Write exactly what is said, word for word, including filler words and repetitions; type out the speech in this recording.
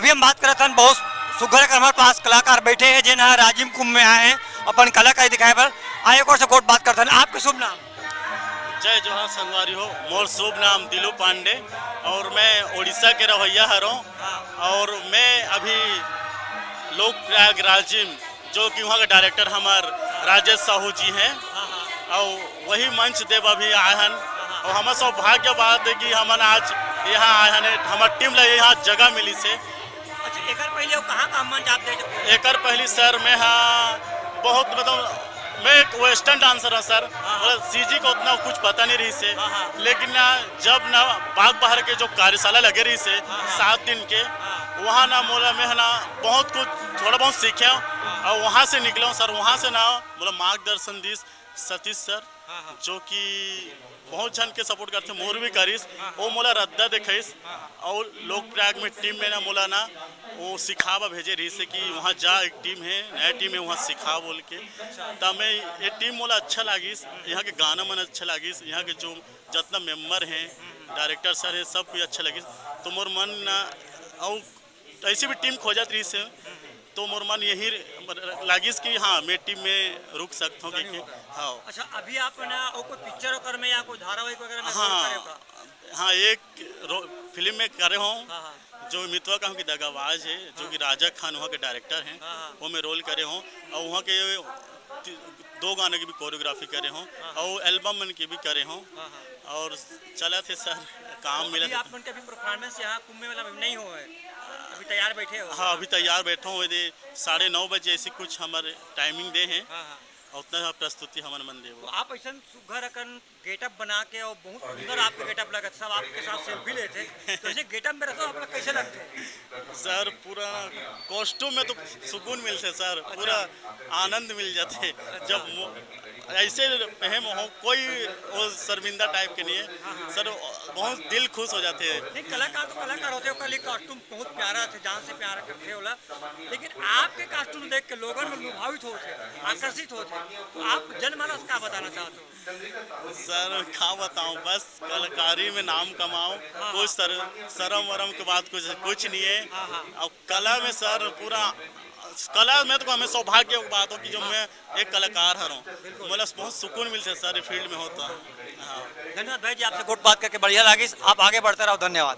हम बात करत हन, बहुत सुघर कर हमारे पास कलाकार बैठे हैं, जेन ह राजिम कुंभ में आए हैं अपन कलाकारी दिखाए बर। आइए, एक और से गोठ बात करत हन। आपके शुभ नाम? जय जोहार संगवारी हो, मोर शुभ नाम दिलू पांडे और मैं उड़ीसा के रहवैया हरों। और मैं अभी लोक प्रयाग राजिम, जो कि वहाँ के डायरेक्टर हमार राजेश साहू जी हैं, और वही मंच देव अभी आए हन। और हमार सौभाग्य बात है कि हमन आज यहाँ आए हन, हमार टीम ला यहाँ जगह मिली से। अच्छा, एकर पहले वो कहाँ का मंच आप दे चुके हैं? एकर पहली सर मैं, हाँ, बहुत, मतलब, मैं एक वेस्टर्न डांसर हूँ सर। हाँ। मतलब, सीजी का उतना कुछ पता नहीं रही से। हाँ, हाँ। लेकिन ना, जब ना बाग बहर के जो कार्यशाला लगे रही से, हाँ, हाँ। सात दिन के, हाँ। वहाँ ना मोला मैं है ना बहुत कुछ, थोड़ा बहुत सीखे हूँ। हाँ। और वहाँ से निकले हूँ सर, वहाँ से ना मोला मार्गदर्शन दिस सतीश सर, हाँ, हाँ। जो कि बहुत झन के सपोर्ट करथे, मोर भी करिस। हाँ, हाँ। वो मोला रद्दा देखाइस। हाँ, हाँ। और लोक प्रयाग में टीम में ना मोला ना वो सिखावा भेजे रही से कि वहाँ जा, एक टीम है, नया टीम है, वहाँ सिखा बोल के। अच्छा। त मैं ये टीम मोला अच्छा लागिस, यहाँ के गाना मन अच्छा लागिस, यहाँ के जो जितना मेंबर हैं, डायरेक्टर सर है, सब कुछ अच्छा लगिस। तो मोर मन ना, और ऐसी भी टीम खोजत रही से, तो मोर मन यही लागिस कि हाँ, मैं टीम में रुक सकता हूँ, क्योंकि हाँ। अच्छा, अभी आप ना वो कोई पिक्चर वगैरह में या कोई धारावाहिक वगैरह में हाँ, रोल करे हो का? हाँ, एक रो-, फिल्म में करे हूँ, हाँ, हाँ। जो मितवा कहूँ कि दगाबाज है, जो हाँ। कि राजा खान वहाँ के डायरेक्टर हैं, हाँ, हाँ। वो मैं रोल करे हूँ। और वहाँ के ति-, दो गाने की भी कोरियोग्राफी करे हूँ हाँ, हाँ। और एल्बम मन की भी करे हूँ। हाँ, हाँ। और चला थे सर, काम तो मिला अभी था। आप मन के अभी परफॉर्मेंस यहाँ कुंभ मेला में नहीं हुआ है, अभी तैयार बैठे हो? हाँ, अभी तैयार बैठा हूँ। यदि साढ़े नौ बजे ऐसी कुछ हमारे टाइमिंग दे हैं, हाँ, हाँ। और उतना प्रस्तुति हमन मन तो देबो। आप ऐसा सुघर अकन गेटअप बना के और बहुत सुंदर आपके गेटअप लगत, सब आपके साथ सेल्फी लेते, तो ऐसे गेटअप में रहता हो, आप लोग कैसे लगते हो? सर, पूरा कॉस्ट्यूम में तो सुकून मिलथे सर, पूरा आनंद मिल जाथे। जब मो-, ऐसे पहन हो, कोई वो शर्मिंदा टाइप के नहीं है सर, बहुत दिल खुश हो जाथे। नहीं, कलाकार तो कलाकार होथे, ओकर लिए कॉस्ट्यूम बहुत प्यारा थे, जान से प्यार करथे ओला, लेकिन आपके कॉस्ट्यूम देख के लोगन में लुभावित होथे, आकर्षित होथे। तो आप जनमानस का बताना चाहते हो? सर, का बताऊं, बस कलाकारी में नाम कमाओ। हाँ, कुछ हाँ। सर-, शर्म वरम के बात कुछ, कुछ नहीं है। हाँ, हाँ। और कला में सर पूरा, कला में तो हमें सौभाग्य की बात हो कि जो हाँ। मैं एक कलाकार हरों। बिल्कुल। मतलब बहुत सुकून मिलते सर, ये फील्ड में हो तो। हाँ। धन्यवाद भाई जी, आपसे गोठ बात करके बढ़िया लागिस। आप आगे बढ़ते रहो, धन्यवाद।